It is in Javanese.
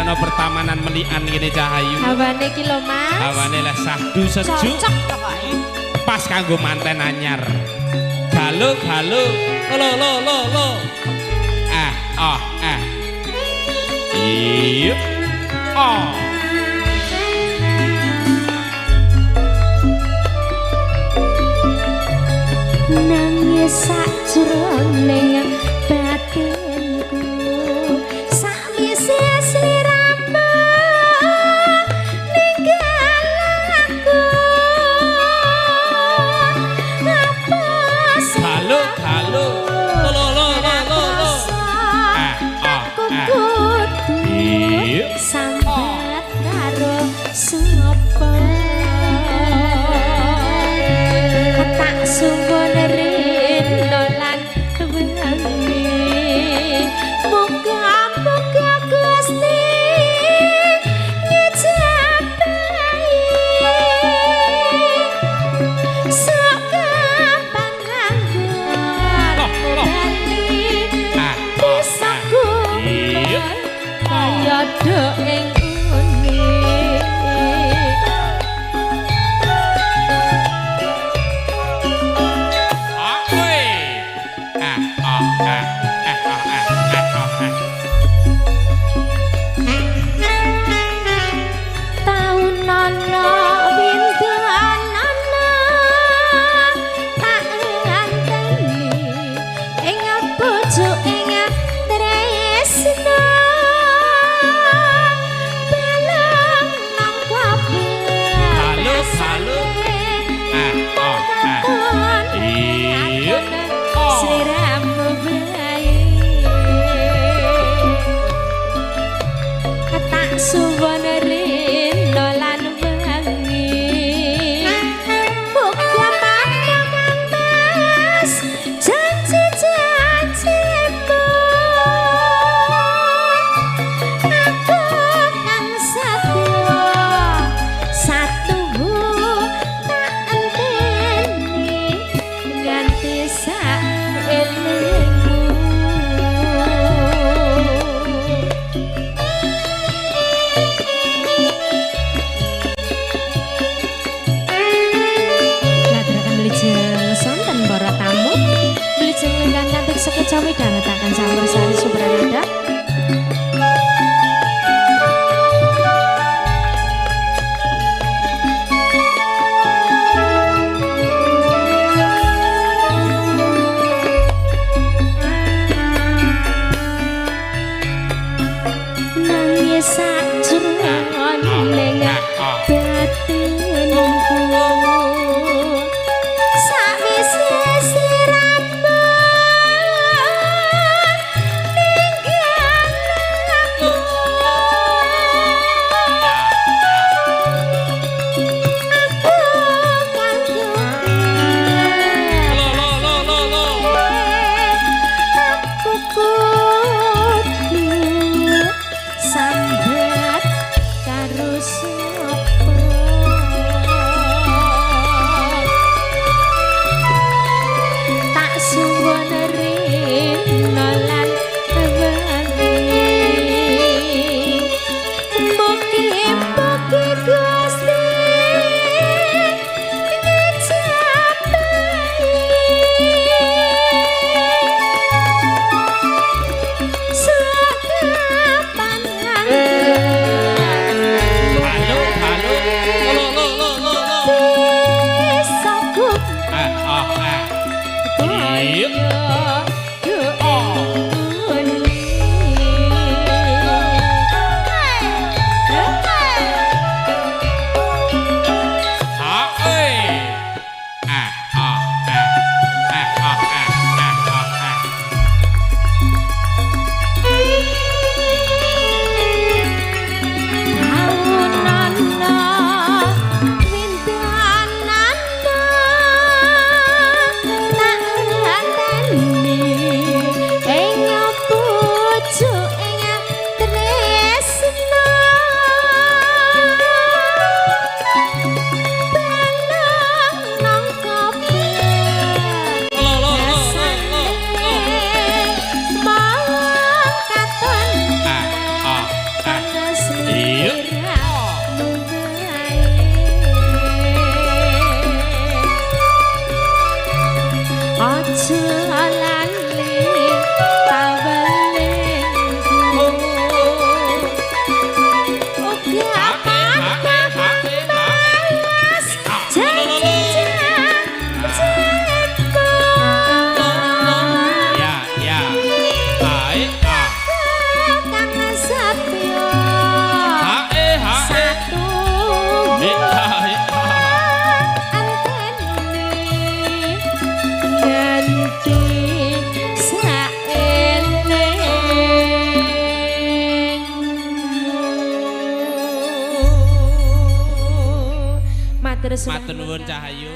Suasana pertamanan melian ngene Cahayu. Hawane iki lho Mas. Hawane lah sahdu sejuk. Cocok pokoke. Pas kanggo manten anyar. Galo galo lo lo lo lo. Ah ah ah. Iya. Oh. Nangis sakjroning batinku sakwise sliramu ninggal aku apa Halo halo lo lo lo lo lo. Ah ah ah. Iya. Sambat karo sapa tak suwun rino lan wengi muga-muga Gusti ngejabahi sakapan anggon bali Ah ah bisa ah. Iya. kaya do ing uni. Ah oi. Ah ah ah ah ah ah ah ah. Taun ana windanana tak nganteni ing bojo ing tresna balung nang Halo, halo. Ah ah ah. Iya. Oh. Sliramu bae tak suwun rino lan wengi muga mampu Kang Mas janji-janjimu aku kang satya satuhu tak enteni nganti sak elingmu. Ngaturaken wilujeng sonten para tamu, wilujeng lenggan kanthi sekeca midhangetaken campursari Supranada. Nangis sakjroning batinku sakwise sliramu Aja lali tawelingku. Uga apa balas janji janjiku. Ya, ya. Ae a. Kang setya Ha e ha e. satu E ha e ha. Antene nganti saelingmu. Matur Matur nuwun Cahayu.